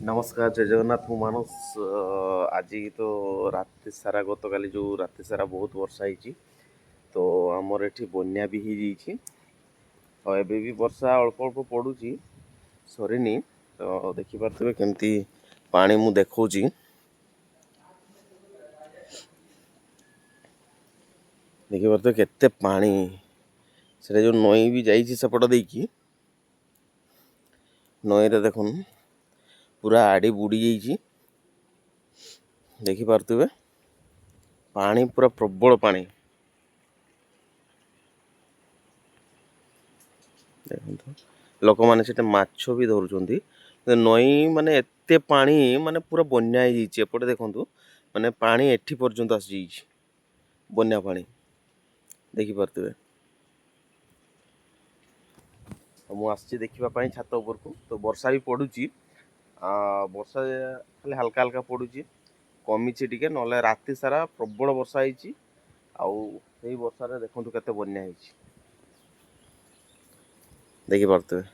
ନମସ୍କାର, ଜୟ ଜଗନ୍ନାଥ। ମୁଁ ମାନସ। ଆଜି ତ ରାତି ସାରା, ଗତକାଲି ଯେଉଁ ରାତି ସାରା ବହୁତ ବର୍ଷା ହେଇଛି, ତ ଆମର ଏଠି ବନ୍ୟା ବି ହେଇଯାଇଛି। ଆଉ ଏବେ ବି ବର୍ଷା ଅଳ୍ପ ଅଳ୍ପ ପଡ଼ୁଛି, ସରିନି। ତ ଦେଖିପାରୁଥିବେ କେମିତି ପାଣି, ମୁଁ ଦେଖାଉଛି। ଦେଖିପାରୁଥିବେ କେତେ ପାଣି। ସେଟା ଯେଉଁ ନଈ ବି ଯାଇଛି ସେପଟ ଦେଇକି, ନଈରେ ଦେଖୁନ୍ ପୁରା ଆଡ଼ି ବୁଡ଼ି ଯାଇଛି। ଦେଖିପାରୁଥିବେ ପାଣି, ପୁରା ପ୍ରବଳ ପାଣି। ଦେଖନ୍ତୁ, ଲୋକମାନେ ସେଠି ମାଛ ବି ଧରୁଛନ୍ତି। ନଈ ମାନେ ଏତେ ପାଣି, ମାନେ ପୁରା ବନ୍ୟା ହେଇଯାଇଛି ଏପଟେ। ଦେଖନ୍ତୁ, ମାନେ ପାଣି ଏଠି ପର୍ଯ୍ୟନ୍ତ ଆସିଯାଇଛି, ବନ୍ୟା ପାଣି ଦେଖିପାରୁଥିବେ। ମୁଁ ଆସିଛି ଦେଖିବା ପାଇଁ ଛାତ ଉପରକୁ। ତ ବର୍ଷା ବି ପଡ଼ୁଛି, ବର୍ଷା ଖାଲି ହାଲକା ହାଲକା ପଡ଼ୁଛି, କମିଛି ଟିକେ। ନହେଲେ ରାତି ସାରା ପ୍ରବଳ ବର୍ଷା ହେଇଛି। ଆଉ ସେଇ ବର୍ଷାରେ ଦେଖନ୍ତୁ କେତେ ବନ୍ୟା ହେଇଛି, ଦେଖିପାରୁଥିବେ।